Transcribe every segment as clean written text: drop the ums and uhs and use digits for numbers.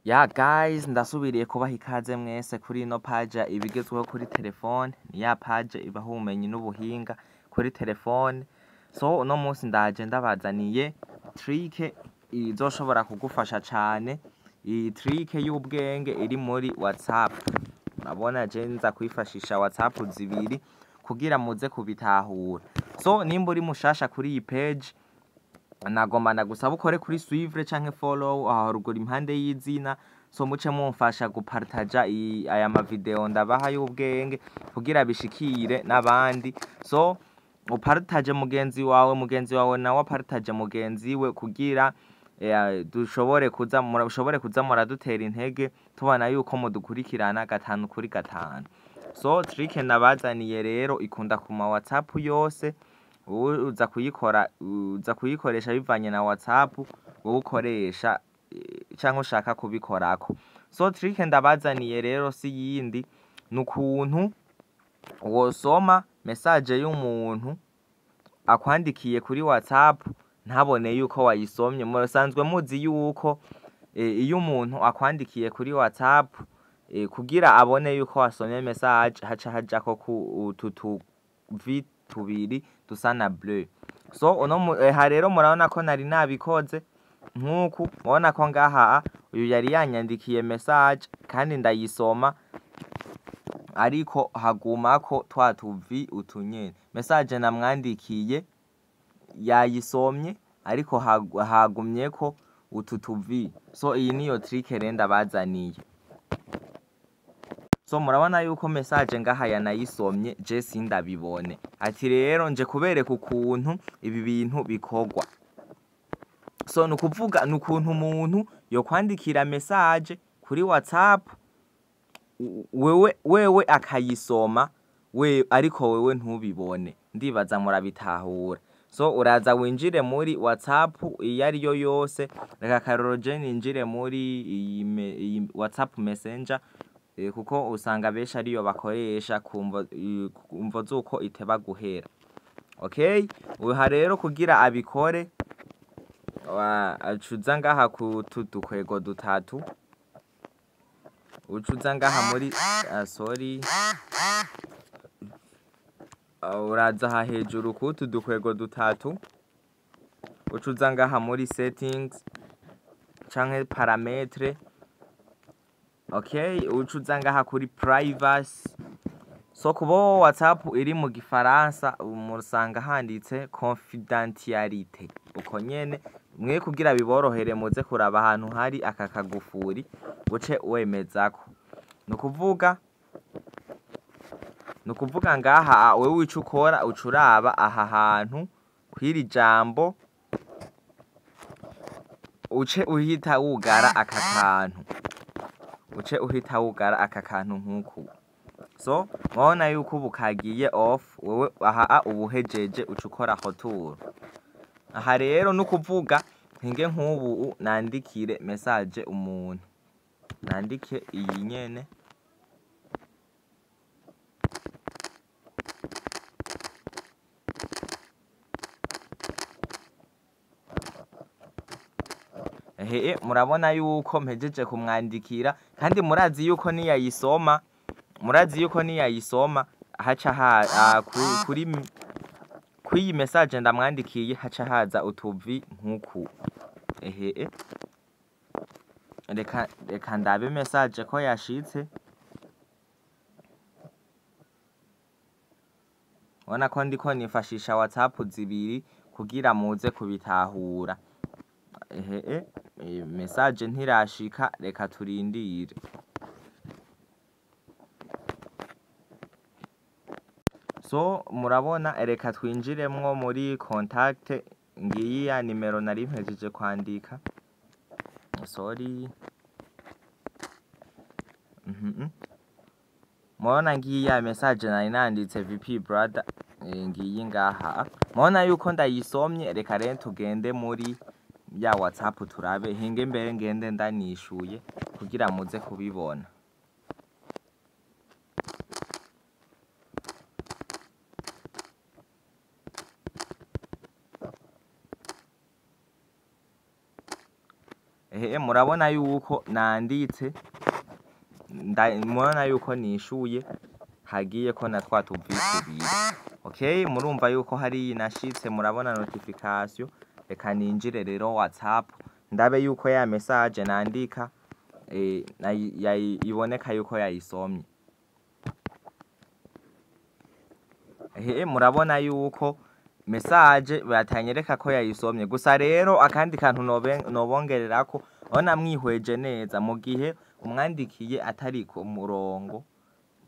Ya guys, ndasubiriye kubaha ikaze mwese kuri ino page ibigezweho kuri telefone. Ni ya page ibaha ubumenyi n'ubuhinga kuri telefone. So uno munsi ndaje ndabazaniye trick izoshobora kugufasha cane, iyi trick y'ubwenge iri muri WhatsApp. Urabona je nza kwifashisha WhatsApp zibiri kugira muze kubitahura. So nimba uri mushasha kuri iyi page, nagomba ndagusaba ukore kuri suivre canke follow aho haruguru impande y'izina. So muce mumfasha gupartaja aya mavideo ndabaha y'ubwenge kugira bishikire n'abandi. So upartaje mugenzi wawe, mugenzi wawe nawe apartaje mugenzi we kugira dushobore kuza mushobore kuza muradutera intege tubona yuko mudukurikirana gatanu kuri gatanu. So trick nabazaniye rero ikunda ku ma WhatsApp yose. Uza kuyikora, uza kuyikoresha bivanye na WhatsApp wowe ukoresha canke ushaka kubikorako. So trick ndabazaniye rero si yindi, nukuntu wosoma message y'umuntu akwandikiye kuri WhatsApp ntabone yuko wayisomye. Musanzwe muzi yuko iyo umuntu akwandikiye kuri WhatsApp, kugira abone yuko wasomye message haca hajako utu tuvi tubiri dusa na bleu. So uno rero murabona ko nari nabikoze nkuku mubona ko ngaha uyu yari yanyandikiye message kandi ndayisoma, ariko hagumako twa tuvi utunyene. Message namwandikiye yayisomye ariko hagumyeko utu tuvi. So iyi niyo trick rero ndabazaniye. So murabona yuko message ngaha yanayisomye je sindabibone. Ati rero nje kubereka ukuntu ibi bintu bikorwa. So nukuvuga nukuntu umuntu yokwandikira message kuri WhatsApp wewe akayisoma we ariko wewe ntubibone. Ndibaza murabitahura. So uraza winjire muri WhatsApp iyo ariyo yose. Reka karoro je ninjire muri iyi WhatsApp Messenger, kuko usanga benshi ariyo bakoresha kumvo zuko iteba guhera. Okay, uha rero kugira abikore acuza ngaha ku tudukwego dutatu, ucuza ngaha muri sorry, uraza aha hejuru ku tudukwego dutatu, ucuza ngaha muri settings canke parametre. Okay, ucuza ngaha kuri privacy. So kubo WhatsApp iri mu gifaransa musanga handitse confidentialité uko nyene, mwe kugira biborohere muze kuraba ahantu hari aka kagufuri uce wemezako. Nukuvuga ngaha wewe ico ukora ucuraba aha hantu kwiri jambo uce uhita wugara aka kantu, uce uhita wugara aka kantu nkuku. So murabona yuko ubu kagiye off, wewe aha ubuhejeje uca ukora retour. Aha rero nukuvuga ntinge nkubu nandikire message umuntu, nandike iyi nyene. Ehe, murabona yuko mpejeje kumwandikira kandi murazi yuko niyayisoma, murazi yuko niyayisoma haca kuri kwiyi message ndamwandikiye haca haza utuvi nkuku. Ehe, reka ndabe message ko yashitse. Ubona ko ndiko nifashisha WhatsApp zibiri kugira muze kubitahura. Ehe, message ntirashika, reka turindire. So murabona reka twinjiremwo muri contact. Ngiyi ya nimero nari mpejeje kwandika. Sorry. Murabona ngiyi ya message nari nanditse VP brother, ngiyi ngaha. Murabona yuko ndayisomye, reka rero tugende muri ya WhatsApp turabe hinge mbere ngende ndanishuye kugira muze kubibona. Murabona yuko nanditse, murabona yuko nishuye, hagiyeko na twa tuvi tubiri. Okay, murumva yuko hariya nashitse, murabona notification. Reka ninjire rero WhatsApp, ndabe yuko ya message nandika iboneka yuko yayisomye. Ehe, murabona yuko message batanyereka ko yayisomye. Gusa rero akandi kantu nobongererako, urabona mwihweje neza, mu gihe umwandikiye atari ku murongo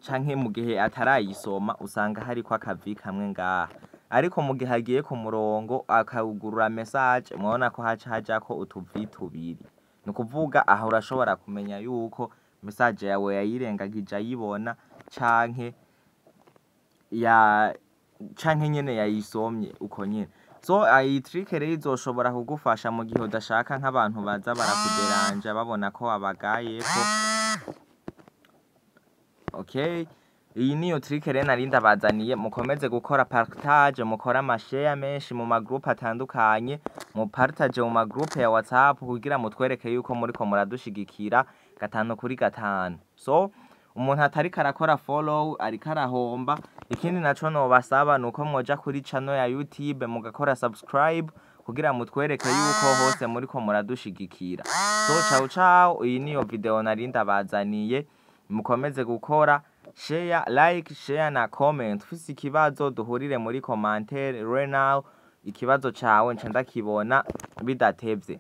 canke mu gihe atarayisoma, usanga hariko akavi kamwe ngaha, ariko mu gihe agiye ku murongo akawugurura message, murabona ko haca hajako utuvi tubiri. Ni ukuvuga aha urashobora kumenya yuko message yawe yayirengagije ayibona canke ya canke nyene yayisomye uko nyene. So iyi trick rero izoshobora kugufasha mu gihe udashaka nk'abantu baza barakuderanja babona ko wabagayeko. Okay, iyi niyo trick rero nari ndabazaniye. Mukomeze gukora partage, mukore amashare menshi mu magroupe atandukanye, mupartage mu magroupe ya WhatsApp kugira mutwereke yuko muriko muradushigikira gatanu kuri gatanu. So umuntu atariko arakora follow ariko arahomba. Ikindi naco nobasaba nuko mwoja kuri channel ya YouTube mugakora subscribe kugira mutwereke yuko hose muriko muradushigikira. So ciao ciao, iyi niyo video nari ndabazaniye. Mukomeze gukora share, like, share na comment. Ufise ikibazo duhurire muri commentaire right now, ikibazo cawe nca ndakibona bidatevye.